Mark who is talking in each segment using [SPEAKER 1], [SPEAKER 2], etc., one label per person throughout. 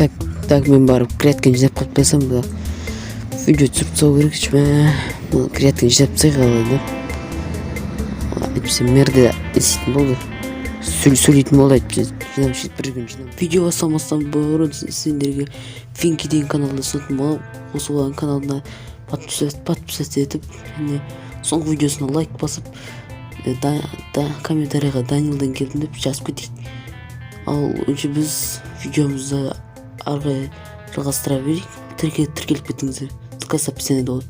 [SPEAKER 1] Так, так, мен барып грядканы жинап қойып тастасам да, видео түсіріп тастау керек ше. Мә, мына грядканы жинап тастайық. Ал енді, әйтпесе мэр де не істейтін болды, сөйлейтін болды. Әйтпесе жинап, сөйтіп бір күн жинап. Видео бастамастан бұрын сендерге Финки деген каналды ұсынатын боламын. Осы каналына подписаться етіп және соңғы видеосына лайк басып, да, комментарийға «Данилдан келдім» деп жазып кетейік. Ал онша біз видеомызды ары қарай жалғастыра берейік. Тіркеліп кетіңіздер, ссылкасы описаниеда болады.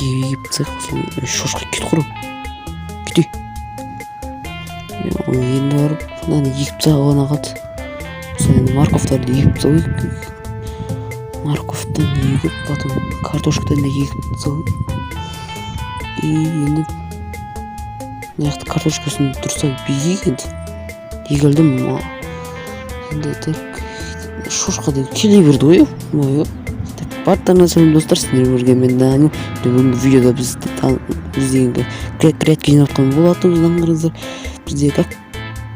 [SPEAKER 1] Егіп тастайық. Шошқа, кет, құрым, кете. Енді барып мынаны егіп тастауға ғана қалды. Сол енді морковтарды егіп тастау керек. Морковтан егіп, потом картошкадан да егіп тастау. И енді мына жақта картошкасын дұрыстап егейік. Енді егілдім. Енді так, шошқа да келе берді ғой. Ой, так, барлықтарыңа сәлем, достар! Сіздермен бірге мен, Данил. Бүгінгі видеода біз деген грядка жинап жатқан болатынбыз. Қараңыздар, бізде как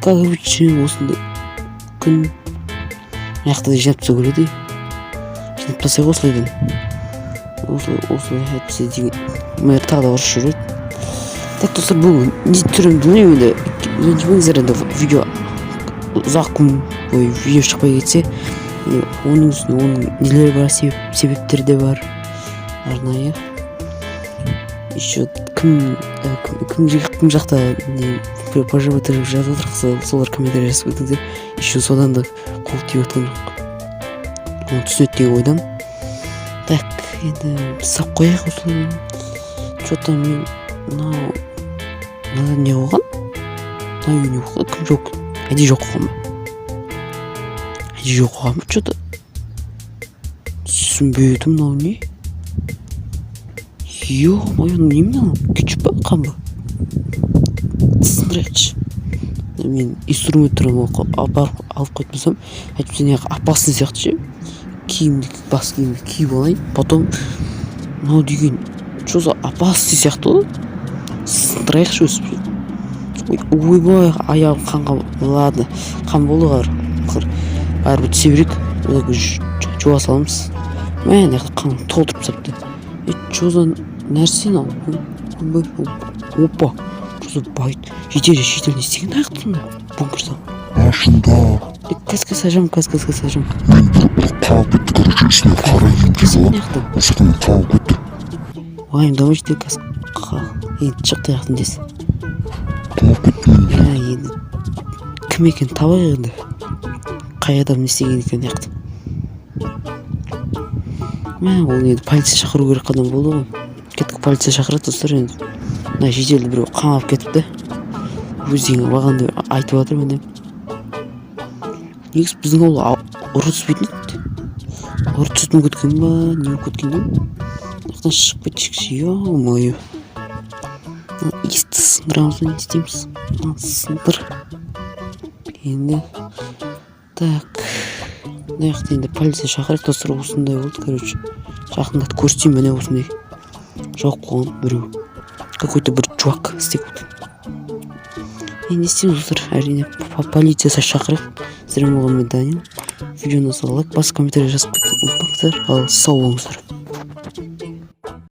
[SPEAKER 1] обычно осындай күн. Мына жақта да жинап тастау керек еді. Жинап тастайық осылайдан, осылай, осылай. Әйтпесе деген мэр тағы да ұрысып жүреді. Так, достар, бүгін не түсіремін білмеймін. Енді ренжімеңіздер, енді видео ұзақ күн бойы видео шықпай кетсе, оның үстіне оның нелері бар, себептері де бар арнайы. Еще кім кім, кім жақта не пжб жазып жатыр, солар комментарий жазып кетіңіздер. Еще содан да қол тиіп жатқан жоқ, оны түсінеді деген ойдамын. Так, енді салып қояйық осылай. Че то мен мынау, мынада не болған? Мына үй не болған? Кім жоқ, әдейі жоқ қойған ба? Әдейі жоқ қойған ба? Че то түсінбедім. Мынау не, ё-моё, не мынау? Кетчуп па, қан ба? Сындырайықшы. Мен инструменттерін барып алып қайтып тастасам, әйтпесе не, опасный сияқты ше. Киімді, бас киімді киіп алайын. Потом мынау деген че за опасный сияқты ғой. Сындырайықшы өстіп. Ойбай, аяғым қанға. Ладно, қан болды ғой, бәрібір түсе берейік. Одан кейін жуа саламыз. Мә, мына жақта қан толтырып тастапты. Е, че за нәрсе мынау? Ойбай, опа, че за байт? Жедел, жедел, не істеген аяқты сонда бункер салып?
[SPEAKER 2] Ашында.
[SPEAKER 1] Е, қазір, қазір ашамын, қазір, қазір, қазір ашамын.
[SPEAKER 2] Мен бір қауіп кетті, короче, үстіне қара киім киіп
[SPEAKER 1] Мына
[SPEAKER 2] алып,
[SPEAKER 1] жақта.
[SPEAKER 2] Осыған қауіп кетті.
[SPEAKER 1] Уайымдама, жедел, қазір. Енді шықты аяқтан тез.
[SPEAKER 2] Қауіп кетті мен.
[SPEAKER 1] Иә, енді кім екенін табайық. Енді қай адам не істеген екен мына жақта? Мә, ол енді полиция шақыру керек адам болды ғой. Кеттік, полиция шақырады, достар. Енді мына жеделді біреу қамап кетіпті, өздеріңе маған деп айтып жатыр. Міне, негізі біздің ауыл ұры түспейтін еді. Ұры түсетін кеткен ба, не болып кеткен деймін. Мына жақтан шығып кетейікші. Ё-моё, мына есікті сындырамыз ба, не істейміз? Мынаны сындыр енді. Так, мына жақта енді полиция шақырайық. Достар, осындай болды, короче, жақындатып көрсетейін. Міне, осындай жауып қойған біреу, какой то бір чувак істеп қойды. Енді не істейміз, достар? Әрине, полиция шақырайық. Сіздермен болған мен, Данил. Видеоны лайк басып, комментарий жазып ұмытпаңыздар. Ал сау болыңыздар.